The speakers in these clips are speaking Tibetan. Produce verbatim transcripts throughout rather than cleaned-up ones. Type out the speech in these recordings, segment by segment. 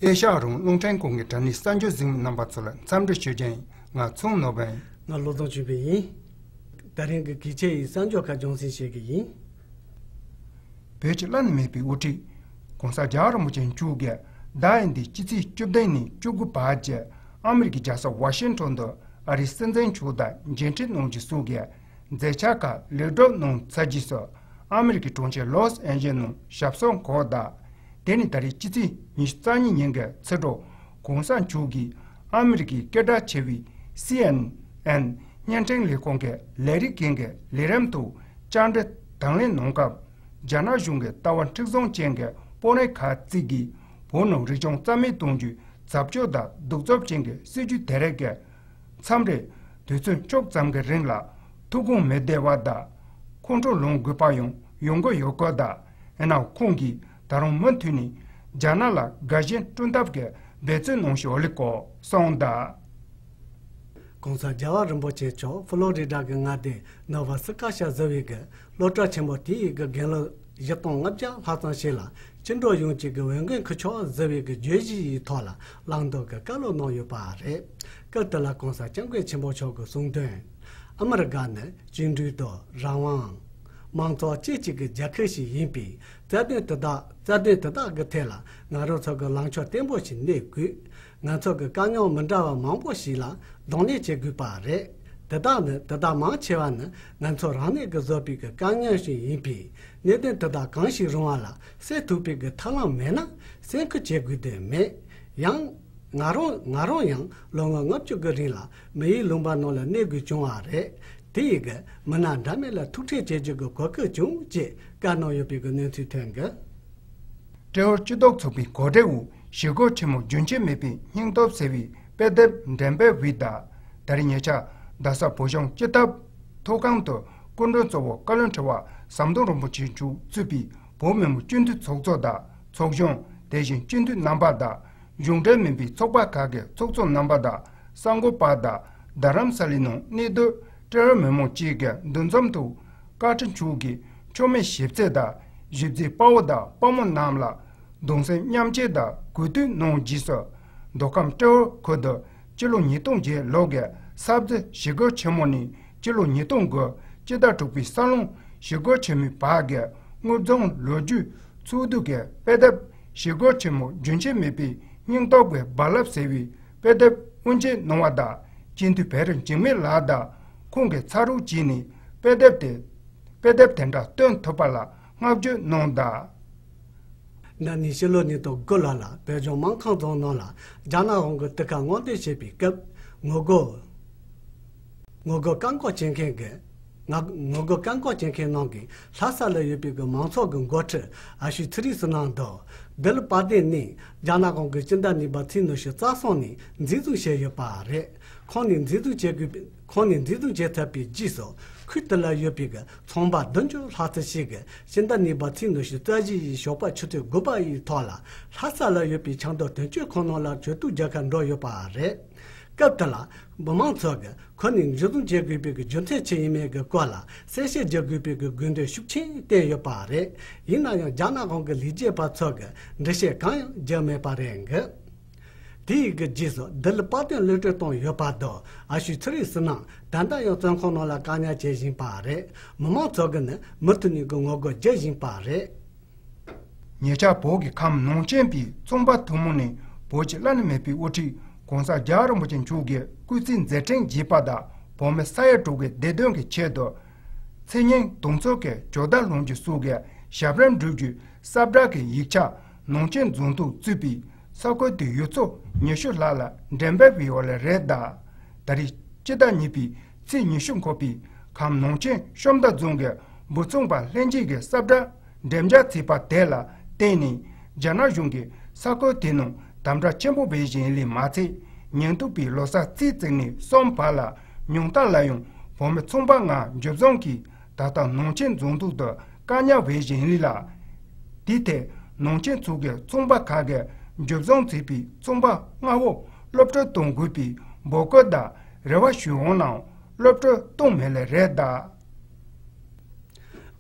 ཨེ་ཤ་ཡ་རང་དབང་རླུང་འཕྲིན་ཁང་གི་དྲ་གནས་གསར་འགྱུར་གཟིགས་མོ་རྣམ་པ་ཚོ་ལ་འཚམས་འདྲི་ཞུ་རྒྱུ་ཡིན། ང་ཚང་ནོར་བུ་ཡིན། ང་བློ་བཟང་ཆོས་འཕེལ་ཡིན། ད་རིང་གི་གལ་ཆེ་བའི་གསར་འགྱུར་ཁག་རྒྱང་སྲིང་བྱེད་ཀྱི་ཡིན། བོད་ཀྱི་བླ་ན་མེད་པའི་དབུ་ཁྲིད་༸གོང་ས་༸རྒྱལ་བ་རིན་པོ་ཆེ་མཆོག་གིས་ཟླ་འདིའི་ཕྱི་ཚེས་བཅུ་བདུན་ནས་བཅུ་དགུ་བར་གྱི་ཨ་མི་རི་ཀའི་རྒྱལ་ས་ཝ་ཤིང་ཊོན་དུ་ཨ་རིའི་སྲིད་འཛིན་མཆོག་དང་མཇལ་འཕྲད་གནང་རྒྱུ་སོགས་ཀྱི་མཛད་འཆར་ཁག་ལེགས་གྲུབ་གནང་ཚར་རྗེས་སུ། ཨ་མི་རི་ཀའི་གྲོང་ཁྱེར་ལོས་ཨན་ཇེ་ལིས་ནང་ཞབས་སོར་འཁོད་གདའ། དེ་ནི་ད་རེས་ཕྱི་ཚེས་ཉི་ཤུ་རྩ་གཉིས་ཉིན་གྱི་ཕྱི་དྲོ་༸གོང་ས་མཆོག་གིས་ཨ་མི་རི་ཀའི་སྐད་གྲགས་ཆེ་བའི་སི་ཨེན་ཨེན་བརྙན་འཕྲིན་ལས་ཁང་གི་ལས་རིགས་ཀུན་གྱི་ལས་རིམ་དུ་བཅར་འདྲི་དང་ལེན་གནང་སྐབས། རྒྱ་ནག་གཞུང་གི་ལྟ་བ་མཁྲེགས་བཟུང་ཅན་གྱི་དཔོན་རིགས་ཁག་ཅིག་གིས་བོད་ནང་རིག་གཞུང་རྩ་མེད་གཏོང་རྒྱུའི་རྩབ་སྤྱོད་དང་གདུག་རྩུབ་ཅན་གྱི་སྲིད་བྱུས་དེ་རིགས་ཀྱི་མཚམས་རེ་དུས་ཚོད་ཕྱོགས་ཙམ་གྱི་རིང་ལ་ཐུགས་དགོངས་མི་བདེ་བ་དང་ཁོང་ཁྲོ་ལངས་དགོས་པ་ཡང་ཡོང་གི་ཡོད་སྐོར་དང་། ཡིན་ནའང་ཁོང་གིས་ད་རུང་མུ་མཐུད་ནས་རྒྱ་ནག་ལ་དགའ་ཞེན་བསྐྲུན་ཐབས་ཀྱི་འབད་བརྩོན་གནང་བཞིན་ཡོད་ལུགས་སྐོར་གསུངས་གདའ། ༸གོང་ས་༸རྒྱལ་བ་རིན་པོ་ཆེ་མཆོག་ཧྥ་ལོ་རི་ཌ་གི་མངའ་སྡེ་ནོ་བྷ་སི་ཀ་ཤ་བཞུགས་པའི་གི་སློབ་གྲྭ་ཆེན་མོ་དེའི་གི་དགུང་ལོ་བཞི་སྟོང་ལྔ་བརྒྱ་ལྷག་ཙམ་ཞིག་ལ་སྤྱི་འགྲོ་ཡོངས་ཀྱི་གི་འོས་འགན་ཁུར་ཆོག་ཟེར་བའི་གི་བརྗོད་གཞི་ཡི་ཐོག་ལ་བླང་དོར་གི་བཀའ་སློབ་གནང་ཡོད་པ་རེད། སྐབས་དེ་ལ་༸གོང་ས་༸སྐྱབས་མགོན་ཆེན་པོ་མཆོག་གི་གསུང་དོན། ཨ་མི་རི་ཀ་ནི་བཅིངས་འགྲོལ་དང་རང་དབང་། མང་གཙོ་བཅས་ཀྱི་གི་རྒྱལ་ཁབ་ཞིག་ཡིན་པས། རྩ་དོན་དེ་དག་རྩ་དོན་དེ་དག་གི་ཐད་ལ་ང་རང་ཚོ་གི་ལངས་ཕྱོགས་བརྟན་པོ་ཞིག་གནས་དགོས། ང་ཚོ་གི་དཀའ་རྙོག་མི་འདྲ་བ་མང་པོ་ཞིག་ལ་གདོང་ལེན་བྱེད་དགོས་པ་རེད། དེ་དག་ནི་དེ་དག་མང་ཆེ་བ་ནི་ང་ཚོ་རང་ནས་གི་བཟོས་པའི་གི་དཀའ་ངལ་ཞིག་ཡིན་པས། གནད་དོན་དེ་དག་གང་ཞིག་རུང་བ་ལ་སེལ་ཐུབ་པའི་གི་ཐབས་ལམ་མེད་ན་སེམས་ཁུར་བྱེད་དགོས་དོན་མེད། ཡང་ང་རང་ང་རང་ཡང་ལོ་ངོ་ལྔ་བཅུ་གི་རིང་ལ་མི་ཡི་ལུང་པ་ནང་ལ་གནས་དགོས་བྱུང་བ་རེད། དེ་ཡི་གི་མི་སྣ་འདྲ་མིན་ལ་ཐུག་འཕྲད་བྱེད་རྒྱུ་གི་གོ་སྐབས་བྱུང་ཅེས་བཀའ་གནང་ཡོད་པའི་གི་གནས་ཚུལ་ཐོན་གི། ཀྲེ་ཧོར་སྤྱི་མདོག་ཚོགས་པའི་གོ་སྒྲིག་འོག་ཞི་རྒོལ་ཆེན་མོ་རྒྱུན་ཆད་མེད་པའི་སྙིང་སྟོབས་ཟེར་བའི་དཔེ་དེབ་འགྲེམས་སྤེལ་བྱས་གདའ། ད་རེས་ཉེ་ཆར་རྡ་ས་བོད་གཞུང་སྤྱི་ཐབ་ཐོག་ཁང་དུ་སྐུ་མགྲོན་གཙོ་བོ་བཀའ་བློན་ཁྲི་པ་ཟམ་གདོང་རིན་པོ་ཆེ་མཆོག་གཙོས་པའི་བོད་མི་མང་སྤྱི་འཐུས་ཚོགས་གཙོ་དང་ཚོགས་གཞོན། དེ་བཞིན་སྤྱི་འཐུས་རྣམ་པ་དང་གཞུང་འབྲེལ་མིན་པའི་ཚོགས་པ་ཁག་གི་ཚོགས་གཙོ་རྣམ་པ་དང་གསར་འགོད་པ་དང་རྡ་རམ་ས་ལའི་ནང་གནས་སྡོད་ཀྲེ་ཧོར་མི་མང་བཅས་ཀྱི་འདུ་འཛོམས་ཐོག་བཀའ་ཁྲི་མཆོག་གིས་མཆོད་མེ་ཞིབ་རྩེ་དང་གཞིས་རྩེའི་དཔའ་བོ་དང་དཔའ་མོ་རྣམས་ལ་གདུང་སེམས་མཉམ་སྐྱེད་དང་གུས་བཏུད་གནང་རྗེས་སུ། མདོ་ཁམས་ཀྲེ་ཧོར་ཁུལ་དུ་སྤྱི་ལོ་ཉིས་སྟོང་བརྒྱད་ལོ་གི་ས་བརྩི་ཞི་རྒོལ་ཆེན་མོ་ནས་སྤྱི་ལོ་ཉིས་སྟོང་དགུ་སྤྱི་ཟླ་དྲུག་པའི་ས་ལོང་ཞི་རྒོལ་ཆེན་མོའི་བར་གྱི་དངོས་བྱུང་ལོ་རྒྱུས་ཚོགས་འདུ་གི་དཔེ་དེབ་ཞི་རྒོལ་ཆེན་མོ་རྒྱུན་ཆད་མེད་པའི་སྙིང་སྟོབས་ཀྱི་རྦ་རླབས་ཟེར་བའི་དཔེ་དེབ་དབུ་འབྱེད་གནང་བ་དང་སྤྱི་འཐུས་བེ་རི་འཇིགས་མེད་ལགས་དང་ཁོང་གི་ཚ་རོགས་བྱས་ནས་དཔེ་དེབ་དེ་དཔེ་དེབ་དེ་འདྲ་སྟོན་ཐུབ་པ་ལ་བསྔགས་བརྗོད་གནང་གདའ། ན་ནིང་ཕྱི་ལོ་ཉིས་སྟོང་དགུ་ལོ་ལ་བོད་ལྗོངས་སྨར་ཁམས་རྫོང་ནང་ལ་རྒྱ་ནག་དབང་གིས་དུས་ཁ་སྔོག་འདོན་བྱེད་པའི་སྐབས་ངོ་རྒོལ་ངོ་རྒོལ་བཀག་འགོག་བྱེད་མཁན་གྱི་ང་ངོ་རྒོལ་བཀག་འགོག་བྱེད་མཁན་རྣམས་ཀྱིས་ལྷ་ས་ལ་ཡོད་པའི་གི་མང་ཚོགས་ཀྱི་འགོ་ཁྲིད་ཨ་ཞུ་ཚེ་རིང་ཟེར་མཁན་དང་། དིལ་བ་དན་ནི་རྒྱ་ནག་དབང་གིས་སྤྱི་ཟླ་གཉིས་པ་ཚེས་ཉི་ཤུ་རྩ་གསུམ་ནས་འཛིན་བཟུང་བྱས་ཡོད་པ་རེད། ཁོང་ནི་འཛིན་བཟུང་བྱེད་དགོས་པའི་ཁོང་ནི་འཛིན་བཟུང་བྱས་ཚར་བའི་རྗེས་སུ་ཁུལ་དེ་ལ་ཡོད་པའི་གི་ཚོང་པ་བདུན་ཅུ་ལྷག་ཙམ་ཞིག་གིས་སྤྱི་ཟླ་གཉིས་པ་ཚེས་ཉི་ཤུ་རྩ་བཞི་ཡི་ཞོགས་པ་ཆུ་ཚོད་དགུ་པ་ཡི་ཐོག་ལ་ལྷ་ས་ལ་ཡོད་པའི་ཆབ་མདོ་དོན་གཅོད་ཁང་ནང་ལ་གྲོས་བསྡུར་རྒྱག་གར་འགྲོ་ཡོད་པ་རེད། སྐབས་དེ་ལ་མི་མང་ཚོ་གིས་ཁོ་ནི་འཛིན་བཟུང་བྱེད་དགོས་པའི་གི་རྒྱུ་མཚན་ཅི་ཡིན་མིན་གྱི་སྐོར་ལ་གསལ་བཤད་བྱེད་དགོས་པའི་གི་དགོས་འདུན་ཤུགས་ཆེན་བསྟན་ཡོད་པ་རེད། ཡིན་ན་ཡང་རྒྱ་ནག་དབང་གི་ལས་བྱེད་པ་ཚོ་གིས་འགྲེལ་བཤད་གང་ཡང་བརྒྱབ་མེད་པ་རེད་འགི། དེའི་གི་རྗེས་སུ་དིལ་བ་དན་གློད་གྲོལ་བཏང་ཡོད་པ་དང་ཨ་ཞུ་ཚེ་རིང་ཟེར་མཁན་ད་ལྟ་ཡང་བཙོན་ཁང་ནང་ལ་བཀག་ཉར་བྱེད་བཞིན་པ་རེད། མི་མང་ཚོ་གིས་ནི་མུ་མཐུད་ནས་གི་ངོ་རྒོལ་བརྒྱབ་བཞིན་པ་རེད། ཉེ་ཆར་བོད་ཀྱི་ཁམས་ནང་ཆེན་པའི་ཚོང་པ་ཐུན་མོང་ནས་བོད་ཀྱི་བླ་ན་མེད་པའི་དབུ་ཁྲིད་༸གོང་ས་༸རྒྱལ་བ་རིན་པོ་ཆེ་མཆོག་གི་སྐུ་ཚེ་མཛད་འཕྲིན་རྒྱས་པ་དང་བོད་མི་ས་ཡ་དྲུག་གི་བདེ་དོན་གྱི་ཆེད་དུ། འཚེ་ཉིན་གདུང་འཚོབ་ཀྱི་ཇོ་བདག་ལྷུན་གྲུབ་སོགས་ཀྱི་ཞབས་རིམ་སྒྲུབ་རྒྱུའི་གསལ་བསྒྲགས་ཀྱི་ཡིག་ཆ་ནང་ཆེན་རྫོང་དུ་བཙུགས་པའི་ས་ཁུལ་དུ་ཡུལ་ཚོ་ཉི་ཤུ་ལྷག་ལ་འགྲེམས་སྤེལ་བྱས་ཡོད་ལེ་རེད་གདའ། ད་རེས་སྤྱི་ཟླ་གཉིས་པའི་ཚེས་ཉི་ཤུ་འཁོད་པའི་ཁམས་ནང་ཆེན་ཤོམ་མདའ་རྫོང་གི་འབུ་ཚོང་པ་ལྷན་རྒྱས་ཀྱི་གསལ་བསྒྲགས་འགྲེམས་རྒྱག་བྱས་པ་དེ་ལ་བརྟེན་ནས་རྒྱ་ནག་གཞུང་གིས་ས་ཁུལ་དེ་ནང་དམ་དྲག་ཆེན་པོ་བྱེད་བཞིན་ཡིན་ལེ་མ་ཚད། ཉིན་ཐོ་པའི་ལོ་གསར་ཚེས་གཅིག་ནས་གསུམ་བར་ལ་ཉུང་མཐའ་ལ་ཡང་བོད་མི་ཚོང་པ་ལྔ་འཇུ་བཟུང་གིས་ད་ལྟ་ནང་ཆེན་རྫོང་དུ་བཀག་ཉར་བྱེད་བཞིན་ཡིན་ལ། དེའི་ཐད་ནང་ཆེན་ཚོགས་ཀྱི་ཚོང་པ་ཁག་གིས་འཇུ་བཟུང་བྱས་པའི་ཚོང་པ་ལྔ་བོ་གློད་གྲོལ་གཏོང་དགོས་པའི་འབོད་སྐུལ་དང་རེ་བ་ཞུ་འོང་ནའང་གློད་གྲོལ་གཏོང་མེད་ལེ་རེད་གདའ།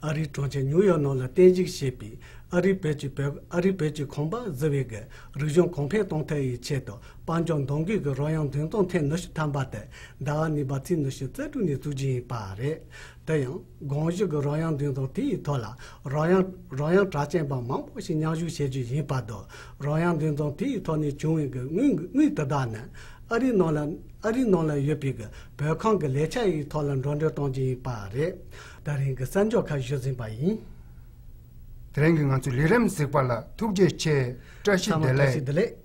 ཨ་རིའི་གྲོང་ཁྱེར་ཉིའུ་ཡོག་ནང་ལ་རྟེན་གཞི་བྱས་པའི་ཨ་རིའི་བོད་ཀྱི་བོད་ཨ་རིའི་བོད་ཀྱི་ཁང་པ་གཟི་འོད་ཀྱི་རིག་གཞུང་གོང་འཕེལ་གཏོང་ཐབས་ཀྱི་ཆེད་དུ་དཔལ་འབྱོར་འདང་རྒྱས་ཀྱི་རོལ་དབྱངས་འདོན་སྟངས་ཐེངས་ཉི་ཤུ་ཐམ་པ་དེ་ཟླ་བ་གཉིས་པ་ཚེས་ཉི་ཤུ་རྩ་དྲུག་ནས་བཙུགས་རྒྱུ་ཡིན་པ་རེད། དེ་ཡང་དགོངས་ཞུ་གི་རོལ་དབྱངས་འདོན་སྟངས་དེའི་ཐོག་ལ་རོལ་དབྱངས་རོལ་དབྱངས་གྲགས་ཅན་པ་མང་པོ་ཞིག་མཉམ་ཞུགས་བྱེད་རྒྱུ་ཡིན་པ་དང་། རོལ་དབྱངས་འདོན་སྟངས་དེའི་ཐོག་ནས་བྱུང་བའི་གི་དངུལ་དངུལ་དེ་དག་ནི་ཨ་རིའི་ནང་ལ་ཨ་རིའི་ནང་ལ་ཡོད་པའི་གི་བོད་ཁང་གི་ལས་འཆར་ཡི་ཐོག་ལ་འགྲོ་གྲོན་གཏོང་རྒྱུ་ཡིན་པ་རེད། ད་རིང་གི་གསར་འགྱུར་ཁག་ཞུས་ཟིན་པ་ཡིན། དེ་རིང་གི་ང་ཚོའི་ལས་རིམ་གཟིགས་པ་ལ་ཐུགས་རྗེ་ཆེ། བཀྲ་ཤིས་ཚང་མ་བདེ་བཀྲ་ལེགས། ཤིས་བདེ་ལེགས།